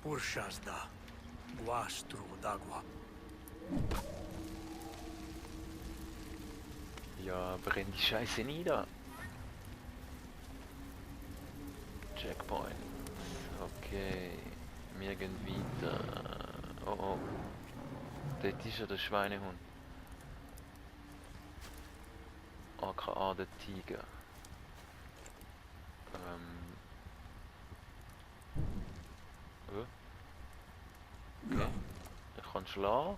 Purshazda, Guastru d'Agua. Ja, brenn die Scheiße nieder. Checkpoint. Okay. Wir gehen weiter. Oh oh. Dort ist ja der Schweinehund. AKA der Tiger. Okay. Ich kann schlagen.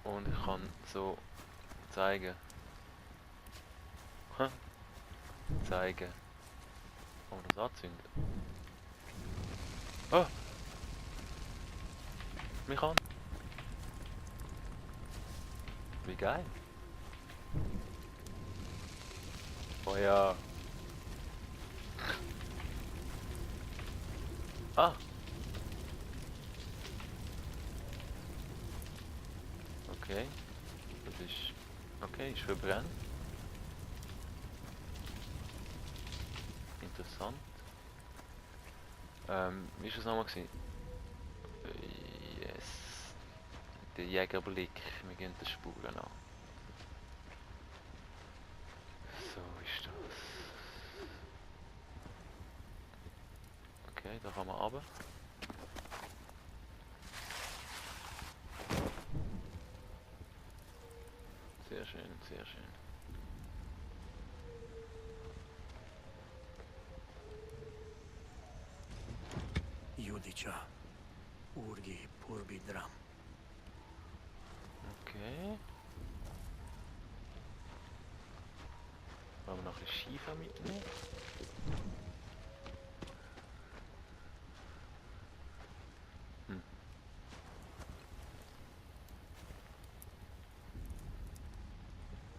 Und ich kann so zeigen. Zeigen. Kann man das anzünden? Oh! Mich an! Wie geil! Oh ja! Ah! Okay. Das ist... Okay, ist verbrannt. Interessant. Wie ist das nochmal gewesen? Yes. Der Jägerblick. Wir gehen die Spuren an. So ist das. Okay, da kann man runter. Sehr schön, sehr schön. Judica, Urgi Purbidram. Okay. Wollen wir noch ein bisschen Schiefer mitnehmen?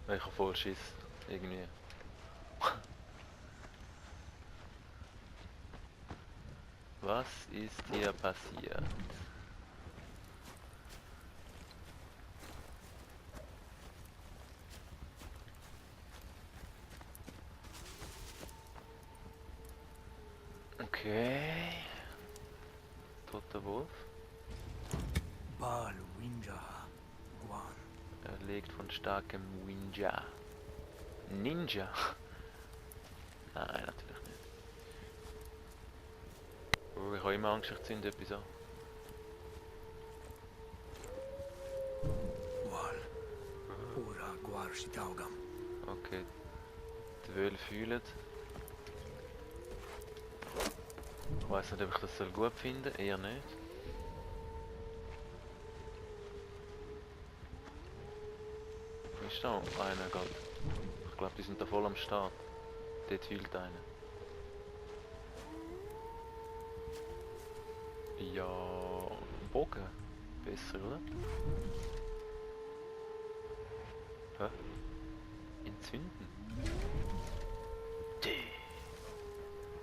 Ich habe voll Schiss. Irgendwie. Was ist hier passiert? Okay. Toter Wolf. Bal Winja, Guan. Erlegt von starkem Ninja. Ninja? Nein, natürlich nicht. Oh, ich habe immer Angst, ich zünde etwas an. Wal. Ura Guarshitaugam. Okay. Die Wölfe fühlen. Ich weiß nicht, ob ich das soll gut finden, eher nicht. Ist da einer gerade? Ich glaube, die sind da voll am Start. Dort fühlt einer. Ja, Bogen. Besser, oder? Hä? Entzünden?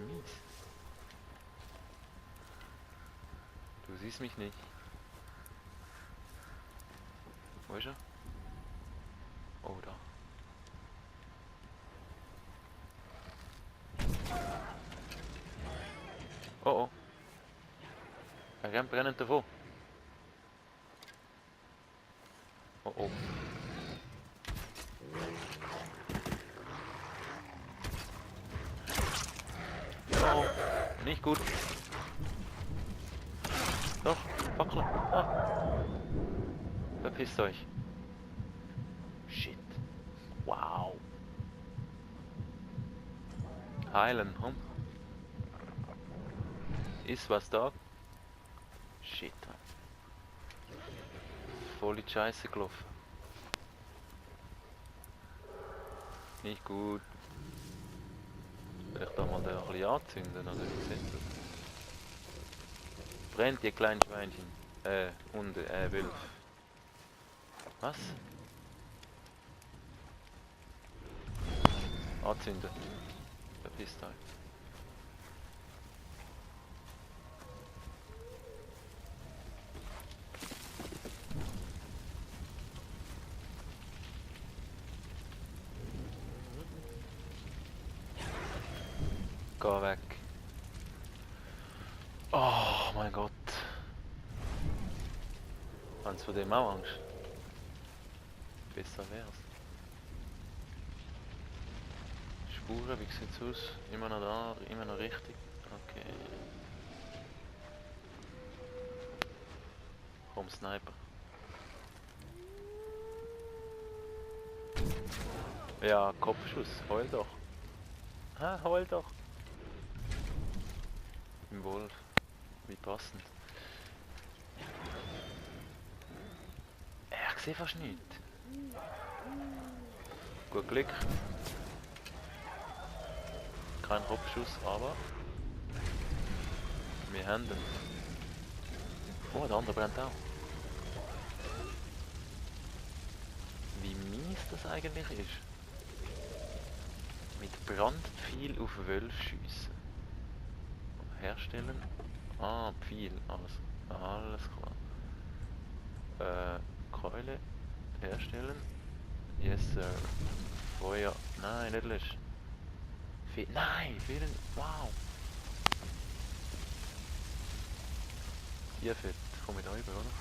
Mies. Du siehst mich nicht. Wo ist er? Oh, da. Oh oh. Er rennt brennend davon. Oh oh. Oh, nicht gut. Doch, Fackel. Ah. Verpisst euch. Shit. Wow. Heilen, hm? Ist was da? Shit. Voll die Scheiße gelaufen. Nicht gut. Vielleicht da mal den ein bisschen anzünden, oder wie sieht das? Brennt, ihr kleinen Schweinchen. Hunde, Wölfe. Was? Anzünden. Verpisst euch. Geh weg. Oh mein Gott. Haben Sie von dem auch Angst? Besser wär's. Spuren, wie sieht's aus? Immer noch da, immer noch richtig. Okay. Komm, Sniper. Ja, Kopfschuss, heul doch. Ha, heul doch. Im Wolf. Wie passend. Ich sehe fast nichts. Gut Glück. Kein Kopfschuss, aber wir haben ihn. Oh, der andere brennt auch. Wie mies das eigentlich ist. Mit Brandpfeil auf Wölfe schiessen. Herstellen. Ah, Pfeil. Alles klar. Keule. Herstellen. Yes, sir. Feuer. Nein, nicht löschen. Nein, fehlen. Wow. Tierfett. Komm mit rüber, oder?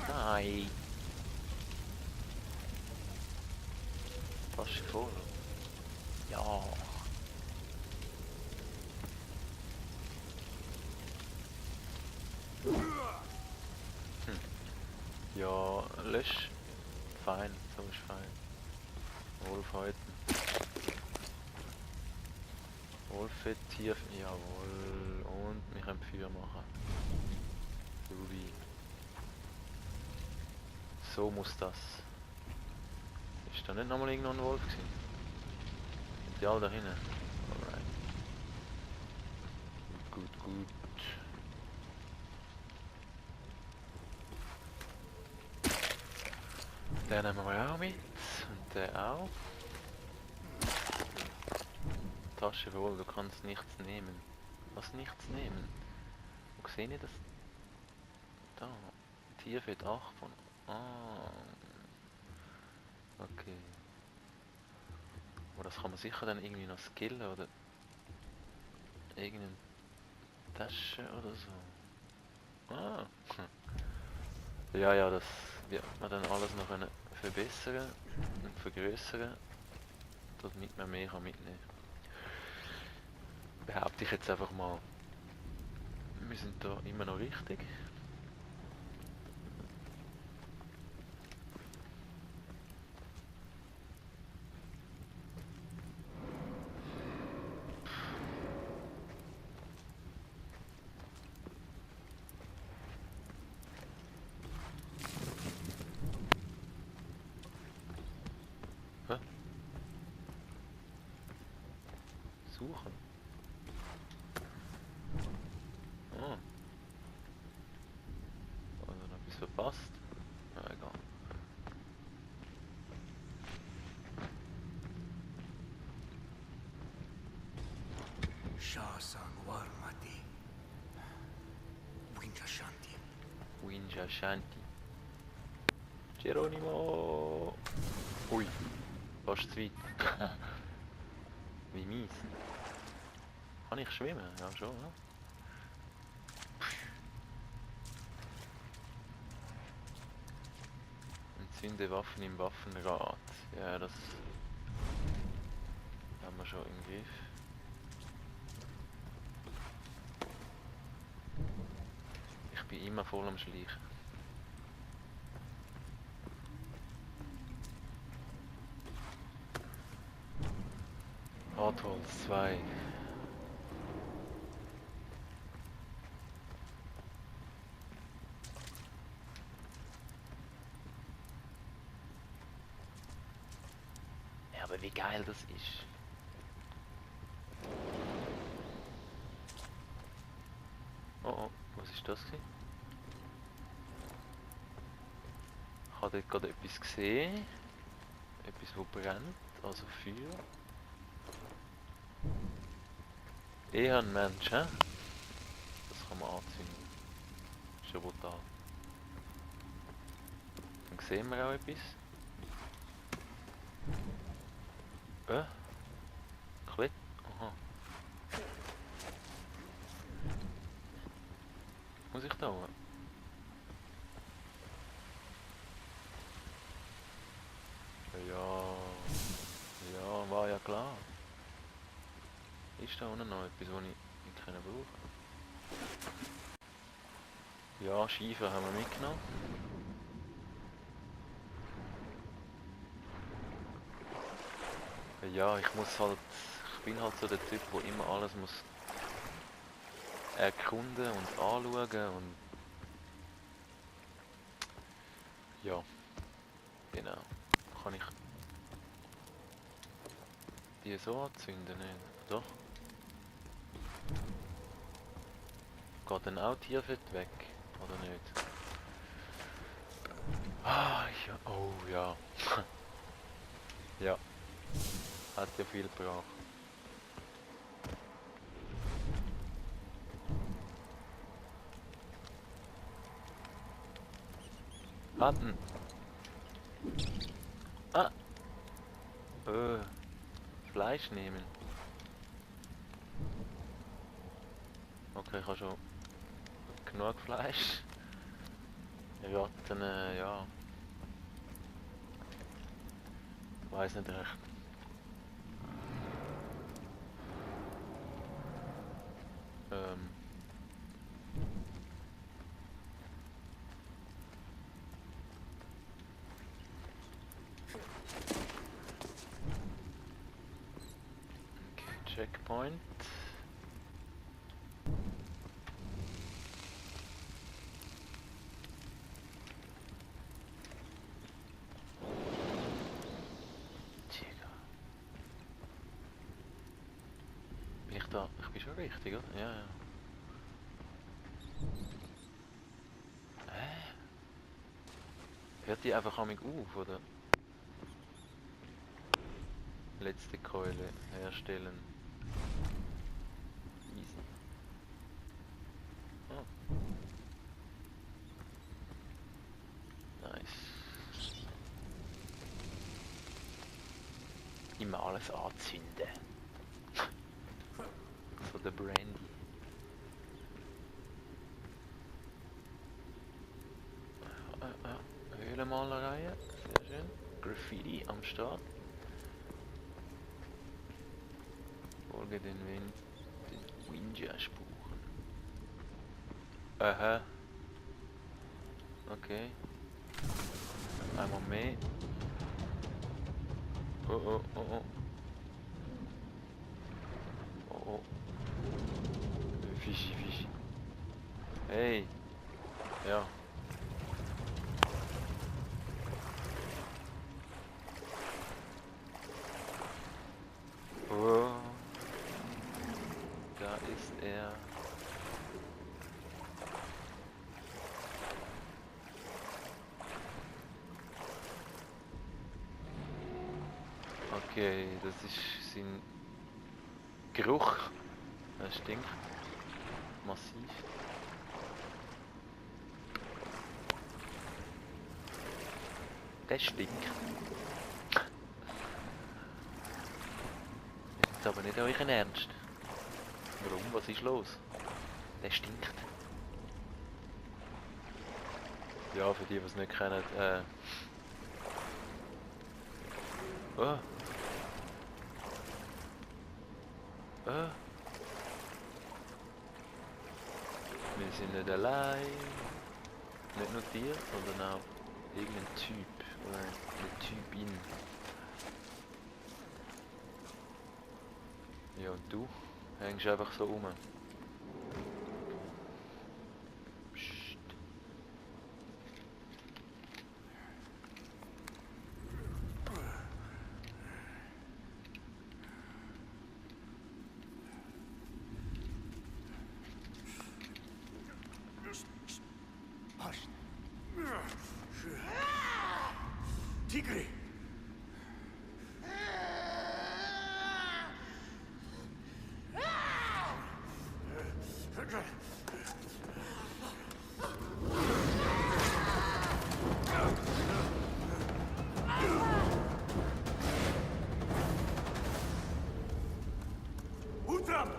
Nein. Tasche voll. Ja. Ja, lösch. Fein, so ist fein. Wolf halten. Wolfett, Tier, jawohl. Und wir können Feuer machen. Ruby. So muss das. Ist da nicht nochmal irgendwo ein Wolf gewesen? Sind die alle da hinten? Alright. Gut, gut. Den nehmen wir auch mit. Und den auch. Tasche wohl, du kannst nichts nehmen. Was nichts nehmen? Wo sehe ich das? Da. Tierfett 8 von. Ah. Okay. Aber das kann man sicher dann irgendwie noch skillen oder irgendeine Tasche oder so. Ah. Ja, ja, das wird man dann alles noch können verbessern und vergrößern, damit man mehr mitnehmen kann. Behaupte ich jetzt einfach mal. Wir sind da immer noch richtig. Hä? Suchen. Ah. Also noch etwas verpasst. Na egal. Shasa Guarmati. Winja Shanti. Winja Shanti. Geronimo! Ui, fast zu weit. Wie mies. Kann ich schwimmen? Ja, schon, ja. Entzünde Waffen im Waffenrad. Ja, das haben wir schon im Griff. Ich bin immer voll am Schleichen. Hartholz 2. Ja, aber wie geil das ist. Oh oh, was ist das gewesen? Ich habe dort gerade etwas gesehen. Etwas, wo brennt, also Feuer. Eher ein Mensch, hä? Das kann man anzünden. Ist ja brutal. Dann sehen wir auch etwas. Klett. muss ich da? Ja, ja, war ja klar. Ist da unten noch etwas, was ich nicht brauchen kann? Ja, Schiefer haben wir mitgenommen. Ja, ich bin halt so der Typ, der immer alles muss erkunden und anschauen und ja, genau. Kann ich die so anzünden? Nicht? Doch. Geht dann auch Tierfett weg, oder nicht? Ah, ja, oh ja. Ja, hat ja viel gebracht. Hatten. Ah! Fleisch nehmen. Okay, ich habe schon genug Fleisch. Ratten, ja. Weiß nicht recht. Okay, Checkpoint. Bin ich da? Ich bin schon richtig, oder? Ja, ja. Hä? Hört die einfach an mich auf, oder? Letzte Keule herstellen. Easy. Oh. Nice. Immer alles anzünden. So der Brandy. Höhlenmalereien, sehr schön. Graffiti am Start. Folge den Winja-Spuren. Aha. Okay. Einmal mehr. Oh oh oh oh. Oh oh. Fischi, Fischi. Hey. Ja. Oh. Da ist er. Okay, das ist sein Geruch. Er stinkt. Massiv. Der stinkt. Ist jetzt aber nicht euren Ernst. Warum? Was ist los? Der stinkt. Ja, für die, die es nicht kennen, Oh. Oh. Wir sind nicht allein. Nicht nur dir, sondern auch irgendein Typ oder eine Typin. Ja, und du hängst einfach so rum. Psst. Tigre! Utram!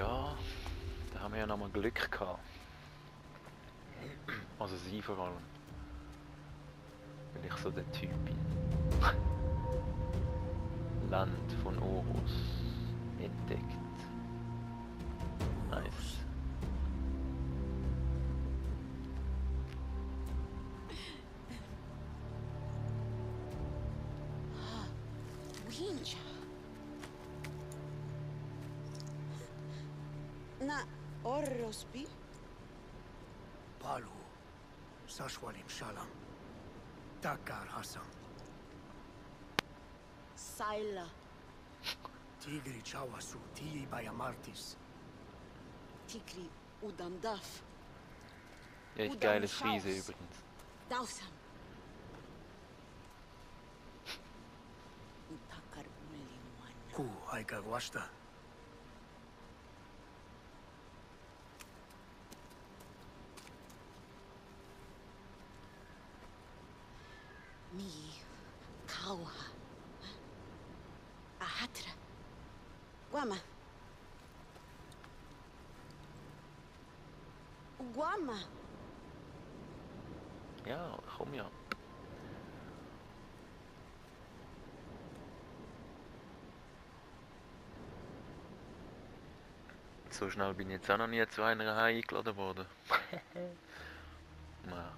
Ja, da haben wir ja nochmal Glück gehabt. Also sie vor allem. Weil ich so der Typ bin. Land von Oros. Entdeckt. Nice. Winja. Na, Orrospi? Palu. Sashwalim Shalam. Takar Hassan. Saila. Tigri Chawasu. Tii Bayamartis. Tikri Udandaf. Echt Udam geiles Friese Schaus. übrigens. Dausam. Takar Ulimuana. Ku Aika Wasta. Mi Kauha. Ahatra. Guama. Guama. Ja, komm ja. So schnell bin ich jetzt auch noch nie zu einer eingeladen worden. Ja.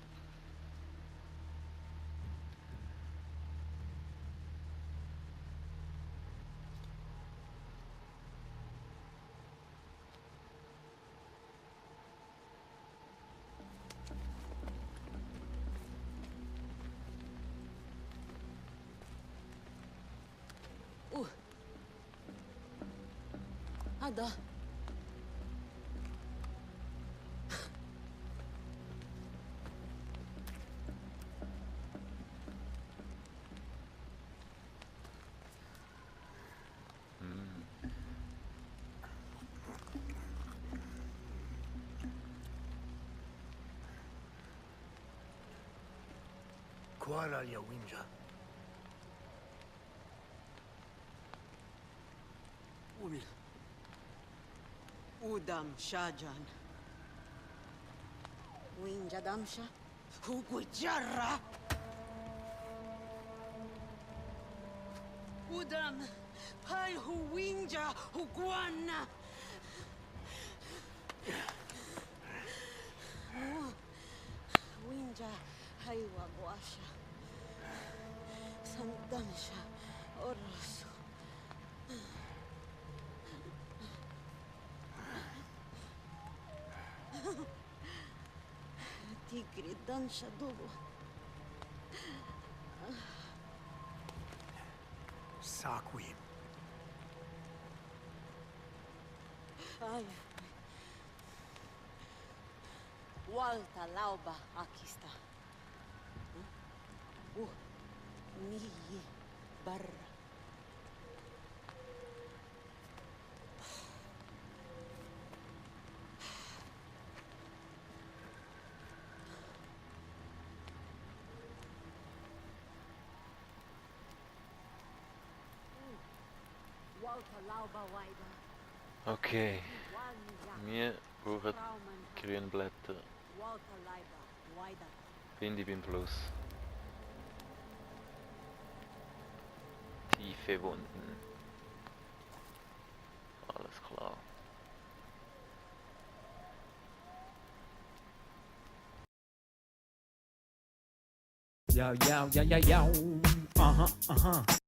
Ada. Kuala Winja. Udam Shajan. Winja Damsha. Hugujarra. Udam. Hai hu Winja Huguana. Winja Hai Waguasha. Sandamsha. Orosu. Tigri Dansha Dubu. Sakwim. Ai. Walta Lauba Akista. Miyi Barra. Walta Lauba Waida. Okay, Wanja. wir brauchen Trauman. Grünblätter. Walta Leiba Waida. Bin ich beim Fluss. Tiefe Wunden. Alles klar. Yo, yo, yo, yo, yo. Uh-huh, uh-huh.